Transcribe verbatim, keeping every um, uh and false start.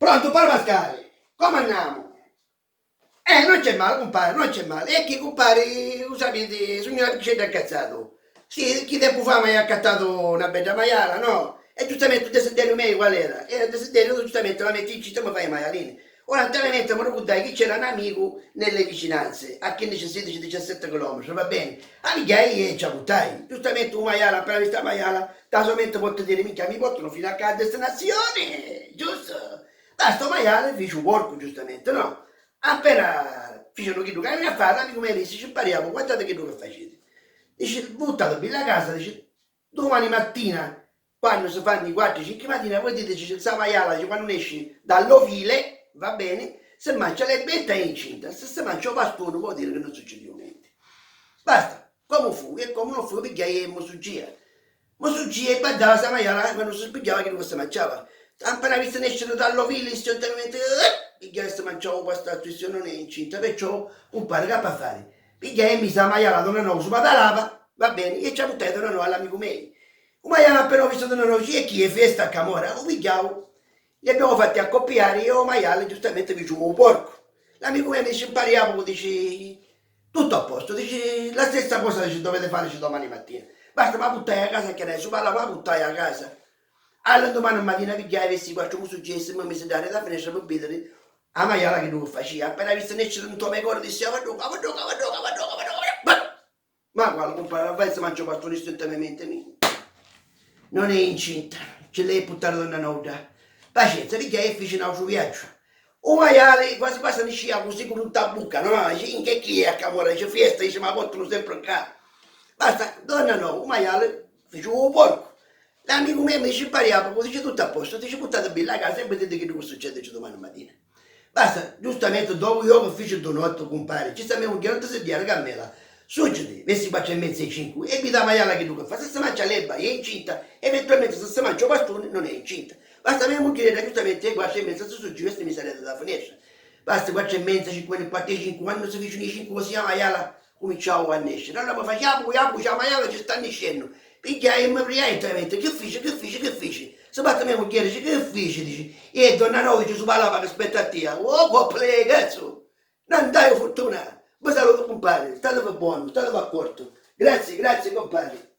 Prontu, pari Pascali? Comu annamu? Eh, non c'è male, cumpari, non c'è male. E chi, cumpari, u sapiti, sugnu na piccedda accazzatu. Sì, chi tempu fa m'haiu accattatu na bedda maiala, no? E giustamenti u desideriu meiu qual era? E u desideriu, giustamenti, la metti incinta e mi fai i maialini. Ora, nta mia menti, mi ricurdai chi c'era n'amicu nelle vicinanze, a quindici, sedici, diciassette chilometri, va beni? A pigghiai e ci a puttai. Giustamenti u maiala, appena vistu a maiala, nta so menti potti diri, minchia, mi portanu finu a ca destinazioni, giustu? Basta, u maiali fici u porcu, giustamenti, no? Appena ficianu chiddu ca avia a fari, l'amicu meiu dissi, ci mpariamu, guardati chiddu ca faciti. Dici, vuttatibbi la casa, dici, dumani mattina, quannu si fannu i quattru, cinchi mattina, voi diti, dici, sta maiala, dici, quannu nesci dallo vile, va beni, si mancia l'erbetta e è incinta, se si mancia u pastuni, vuol dire che non succediu nenti. Basta, comu fu e comu non fu, pigghiai e mi suggìa. Mi suggìa e guardava sta maiala quannu si spigghiava chiddu ca si manciava. Appena vistu nesciri dallo vile, istantaneamente, eh, pigghiai e si manciau u pastazzu, dissi, non è incinta, perciò, cumpari, c'appi a fari? Pigghiai e misi a maiala donna Novu supra da lava, va beni, e ci a puttai donna Novu all'amicu meiu. U maiala appena u vistu donna Novu, dici, e chi è festa a camora? U pigghiau, li abbiamu fatti accoppiari e u maiali giustamenti fici u porcu. L'amicu meiu mi dici, mpariamu, dici, tuttu a postu, dici, la stessa cosa, dici, dovete fari, dici, domani mattina. Basta, ma puttai a casa, acchianai supra lava, ma puttai a casa. All'indumani matina pigghiai, visti quattru musugghi e si mi misi dari da finestra pi vidiri a maiala chiddu chi facia. Appena vistu nesciri nto me cori dissi, "Avadduca, avadduca, avadduca, avadduca, avadduca, avadduca." Ma quali, cumpari, la vai si mancia u pastuni istantaneamente, mi. Non è incinta, ci l'hai puttari donna Novu dda. Pacienza, pigghiai e fici n'autru viaggiu. U maiali quasi quasi niscia cu u sicutu nta bucca, no? Dici, inca chi è a camora, dici, fiesta, dici, ma portanu sempri ccà. Basta, donna Novu, u maiali fici u porcu. L'amicu meiu mi dici, mpariamu, dici, tuttu a postu, dici, puttatibbi la casa e viditi chiddu chi succedi, dici, dumani matina. Basta, giustamenti, dopu jocu e fici ddu notti, cumpari, ci sta me mugghieri, non ti si ddiari, Carmela. Succidi, versu i quattru e menza, i cincu, e vidi a maiala chiddu chi fa, si si mancia l'erba, è incinta, eventualmenti si si mancia u pastuni, non è incinta. Basta, me mugghieri, giustamenti, e quattru e menza si suggì, e si misi a letu da finestra. Basta, quattru e menza, cincu menu quartu e cincu, quannu si ficinu i cincu, così a maiala cuminciau a nesciri. Allura mi faci, "Apu, apu, ci a maiala ci sta niscennu." Pigghiai e mi priai, chi fici, chi fici, chi fici? Si batta me mugghieri, dici, "Chi fici?" Dici, "E donna Novu, dici, supra lava ca aspetta a tia." Oh, coppu, cazzu! Non daiu furtuna! Vi salutu, cumpari, stativi bonu, stativi accortu. Grazie, grazie, cumpari.